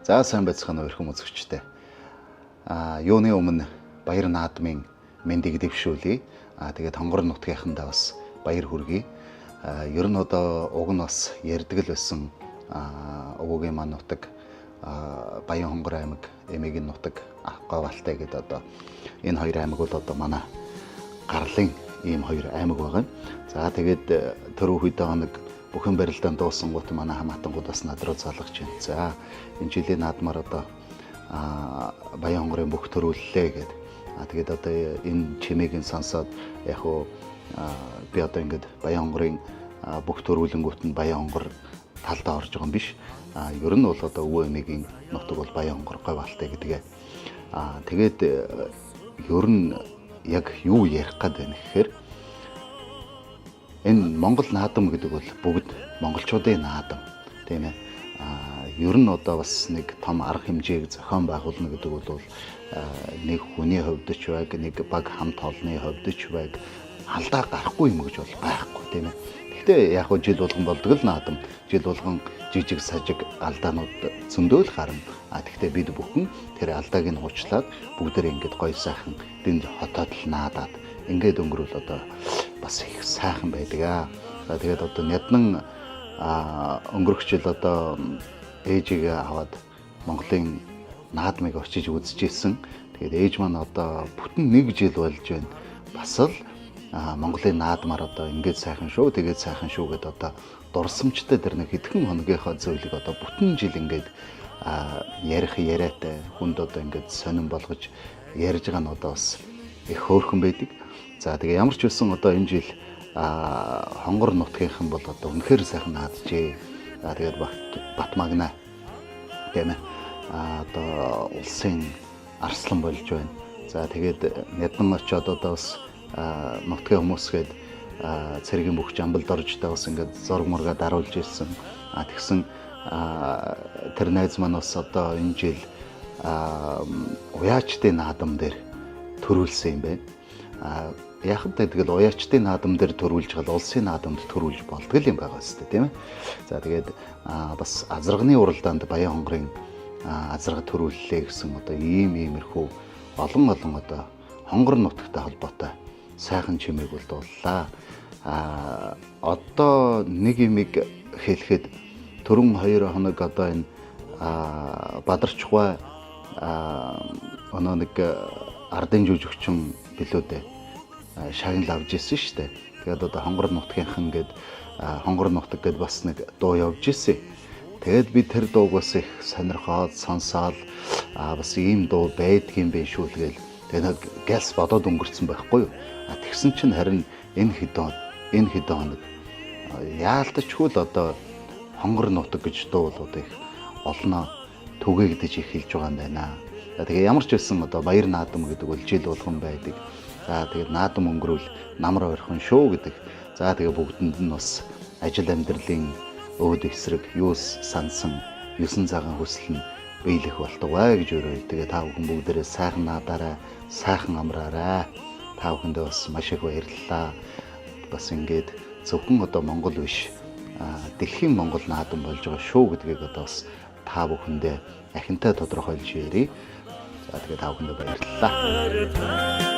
За сайн байцгаана уу эрхэм үзэгчдээ. Юуны өмнө баяр наадмын мэндийг дэвшүүлье. Тэгээд хонгор нутгийнхандаа бас баяр хүргэе. Ер нь одоо уг нь бас ярддаг л байсан овоогийн маань нутаг Баян хонгор аймаг, Эмээгийн нутаг, Говьалтай гэдэг одоо энэ хоёр аймаг бол одоо манай гарлын ийм хоёр аймаг байгаа юм. За тэгээд түрүү хэд хоног бүхэн барилдаан дууссан гут манай хамаатангууд бас над руу залгаж байна. За энэ жилийн наадмаар одоо Баян хонгорын бүх төрүүллээ гэд. Тэгээд одоо энэ чимээг нь сонсоод яг уу би одоо ингээд Баян хонгорын бүх төрүүлэнгүүт нь Баян хонгор талдаа орж байгаа юм биш. Ер нь бол одоо өвөө эмээгийн нутаг бол Баян хонгор Говьалтай гэдгээ. Тэгээд ер нь яг юу ярих гээд байна гэхээр энэ Монгол наадам гэдэг бол бүгд монголчуудын наадам, тийм ээ. Ер нь одоо бас нэг том арга хэмжээг зохион байгуулна гэдэг бол нэг хүний хувьд ч байг, нэг баг хамт олонны хувьд ч байг алдаа гарахгүй юм гэж бол байхгүй, тийм ээ. Гэхдээ яг хөө жил болгон болдог л наадам, жил болгон жижиг сажиг алдаанууд зөндөө л гарна. Гэхдээ бид бүхэн тэр алдааг нь уучлаад бүгдээрээ ингээд гоё сайхан дэнд хотоод л наадаад ингээд өнгөрвөл одоо бас их сайхан байдаг аа. За тэгээд одоо няднан өнгөрөх жил одоо ээжигээ аваад Монголын наадмыг очиж үзчихсэн. Тэгээд ээж маань одоо бүтэн нэг жил болж байна. Бас л Монголын наадмаар одоо ингээд сайхан шүү, тэгээд сайхан шүү гэдээ одоо дурсамжтай тэр нэг хэдхэн хоногийнхоо зүйлийг одоо бүтэн жил ингээд ярих яриатай хүнд одоо ингээд сонирн болгож ярьж байгаа нь одоо бас их хөөрхөн байдаг. За тэгээ ямар ч байсан одоо энэ жил хонгор нутгийнхан бол одоо үнэхээр сайхан нааджээ. За тэгээд Батмагна тийм ээ. Одоо улсын арслан болж байна. За тэгээд няднан очиод одоо бас нутгийн хүмүүсгээд цэргийн бүх жамбалд оржтой бас ингээд зураг мургаа даруулж ирсэн. Тэгсэн тэр найз маань бас одоо энэ жил уяачдын наадам дээр төрүүлсэн юм байна. Яг л тэгэл уяачдын наадам дээр төрүүлж гал улсын наадамд төрүүлж болдгол юм байгаа зү, тийм ээ. За тэгээд бас азарганы уралдаанд Баян хонгорын азарга төрүүллээ гэсэн одоо ийм иймэрхүү олон олон одоо хонгор нутагтай холбоотой сайхан чимээг бол дууллаа. Одоо нэг юмыг хэлэхэд түрүүн 2 хоног одоо энэ Бадарчхуй оноо нэг ардын жүжигчин билүү дээ шагнал авч ирсэн шүү дээ. Тэгээд одоо хонгор нутгийнхан гээд хонгор нутаг гээд бас нэг дуу явж ирсэн. Тэгээд би тэр дууг бас их сонирхоод сонсоол бас ийм дуу байдгийн байх шүү л гээл. Тэгээд нэг гэлс бодоод өнгөрцөн байхгүй юу? Тэгсэн чинь харин энэ хэдэн хоног яалтчгүй л одоо хонгор нутаг гэж дуу бол одоо их олноо түгээгдэж их хэлж байгаа юм байна. Тэгээ ямар ч байсан одоо баяр наадам гэдэг бол жил болгон байдаг. За тэгээд наадам өнгөрвөл намар ойрхон шүү гэдэг. За тэгээ бүгдэнд нь бас ажил амьдралын өөд эсрэг юус сансан 9 цагаан хүсэл нь биелэх болтугай гэж өрөөе. Тэгээ та бүхэн бүгдээрээ сайхан наадаарай, сайхан амраарай. Та бүхэндээ бас маш их баярлалаа. Бас ингээд зөвхөн одоо Монгол биш, дэлхийн Монгол наадам болж байгаа шүү гэдгийг одоо бас та бүхэндээ ахинтай тодорхойлж ярья. За тэгээ та бүхэндээ баярлалаа.